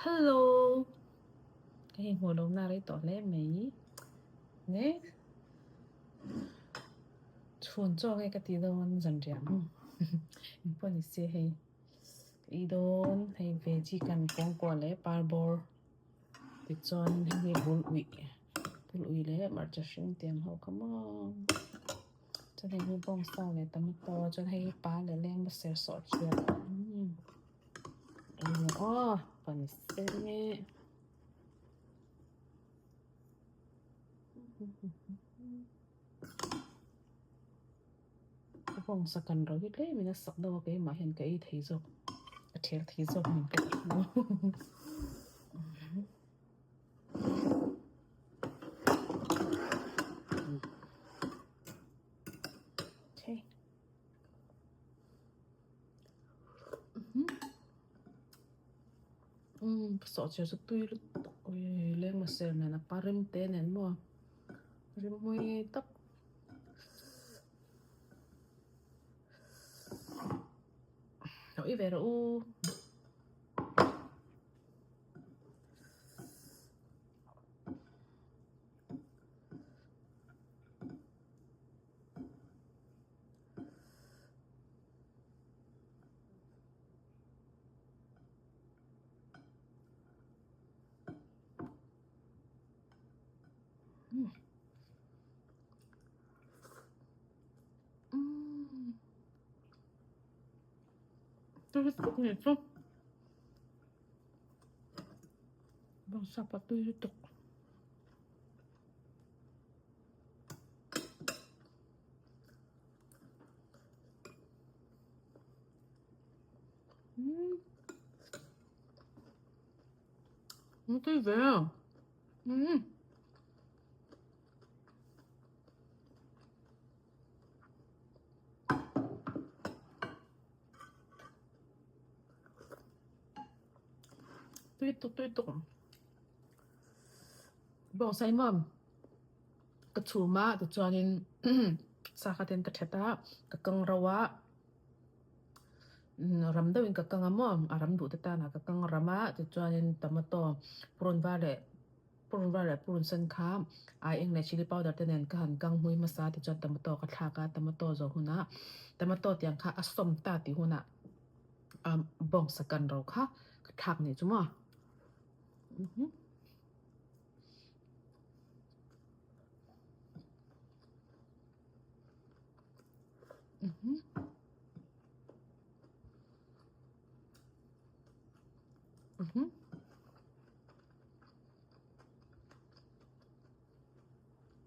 Hello ka hei hmuh lohna a rei tawh hle mai ne chhun chaw nge ka tih dawn zanriah ang engpawh ni se hei ka ei dawn hei veggie kan kawngkuah leh parbawr tichuan hei hi bul uih bul uih leh hmarcha hring tiang ho kha maw. Chuan hei hi bawngsa leh tomato chuan hei hi pa leh leng va ser sawh thiam eng aw pan se ka bawngsa kan ro hi tlem in a sak deuh a keimah hian ka ei thei zawk a thel thei zawk min ka ti. Sawhchiar chu tui lutuk leng ser nen a pa rem te nen maw rimui tak lo i ve rawh u. Bawngsa pawh tui lutuk. Umm tui ve a umm. Tui tuk tui tuk bawngsa hi maw ka chhum a tichuanin sa kha ten ka that a ka kang ro a ram deuhin ka kang a maw a ram duh te tan ah ka kang ram a tichuanin tomato purun var leh purun var leh purun sen kha aieng leh chilli powder te nen ka han kang hmui hmasa a tichuan tomato ka thlak a tomato zawh hunah tomato tiang kha a sawm ta tih hunah. Bawngsa kan ro kha ka thlak nih chu maw.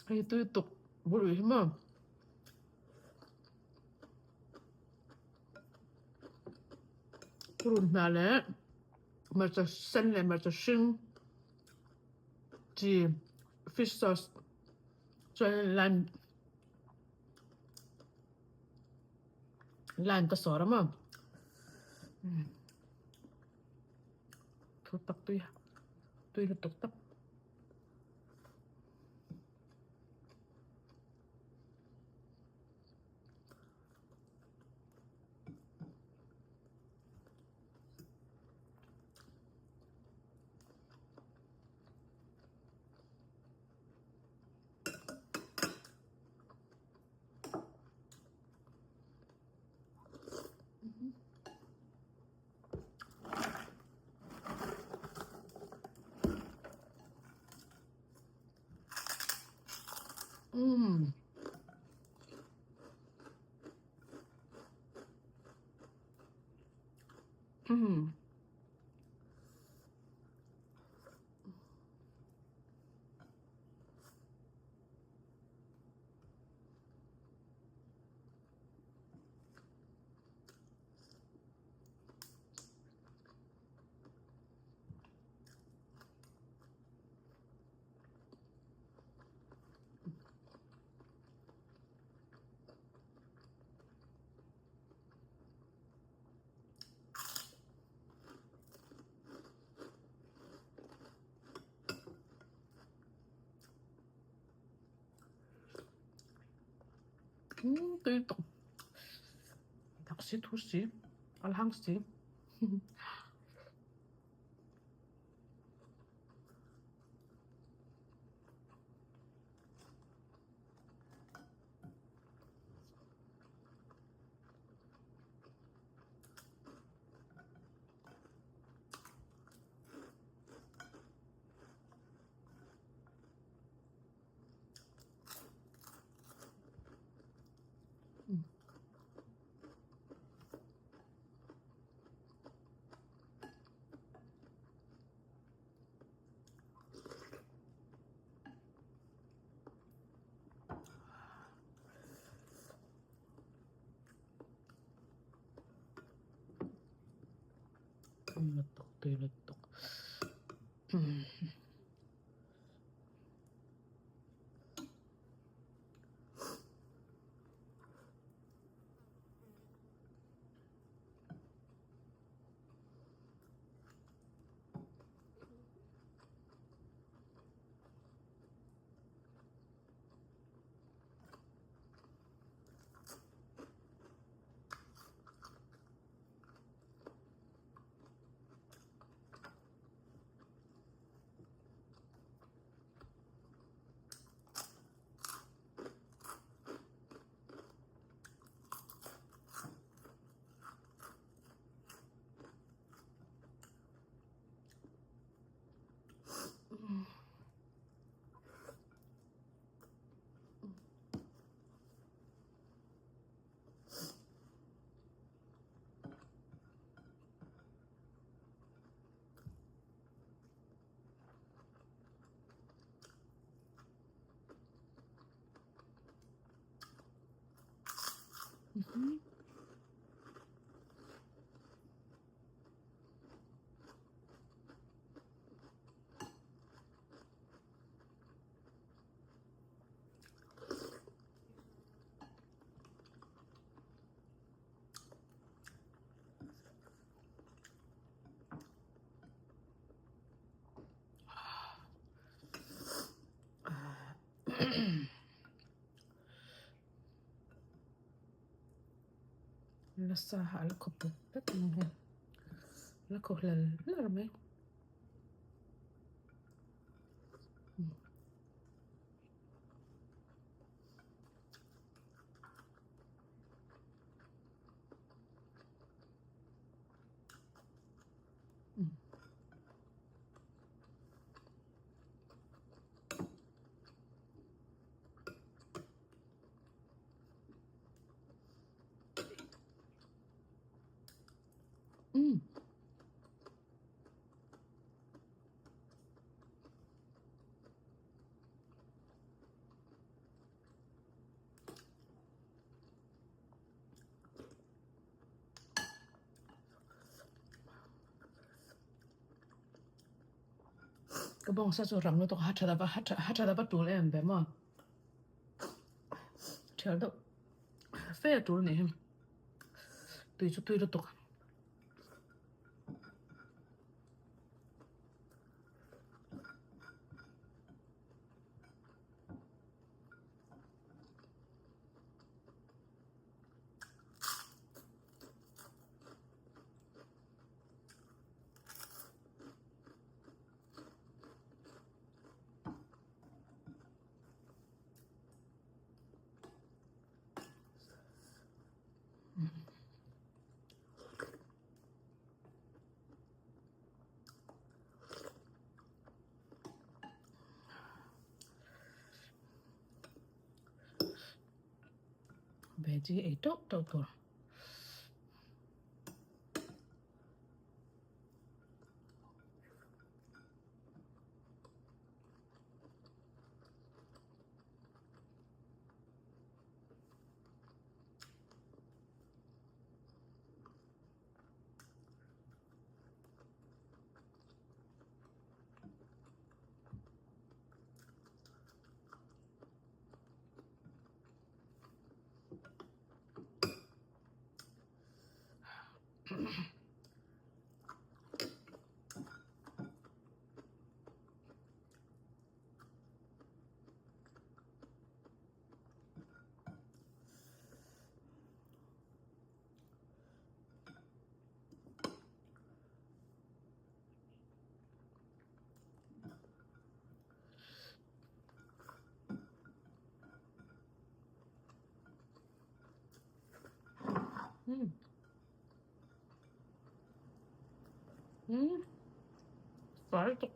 Hei tui tuk bul hi maw. Purun hna leh hmarcha sen leh hmarcha hring chi fish sauce chuan lime lime ka sawr a maw thu tak tui tui lutuk tak. Umm. Umm. Tui tawk. Tak si thu si, a hlang si. Tui lutuk tui lutuk. Nasa a la khawp vek vek mai hei la khawp hlar hlar mai. Umm. Ka bawngsa chu rang lutuk a tha a tha lova tul em ve maw thial deuh fe a tul nih hi tui chu tui lutuk. Veggie ei teuh teuh tur. Umm. Umm. Fai tuk.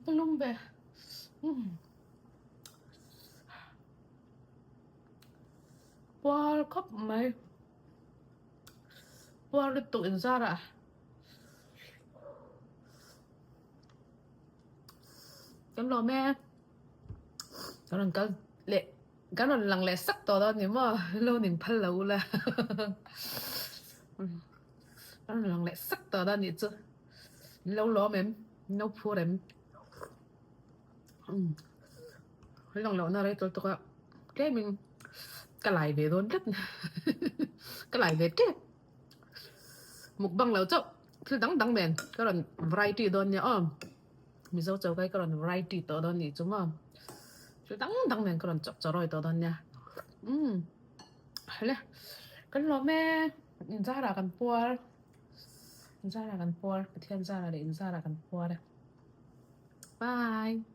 Ka lum ve. Puar khawp mai. Puar lutuk inzarah. Kan lawm e. Kan rawn kal leh kan rawn lang leh sak tawh dawn ni maw lo ning phal lo ula. Kan rawn lang leh sak tawh dawn nih chu. In lo lawm em? In lo phur em? Kan lang lohna rei tawlh tawk a tlemin ka lai ve dawn tlat ka lai ve tep. Mukbang lo chauh thil dang dang nen ka rawn variety dawn nia aw. Mizo choka hi ka rawn variety tawh dawn nih chu maw. Thil dang dang nen ka rawn chawp chawrawi tawh dawn nia. Umm hale kan lawm e inzarah kan puar inzarah kan puar Pathian zarah leh inzarah kan puar e. Bye.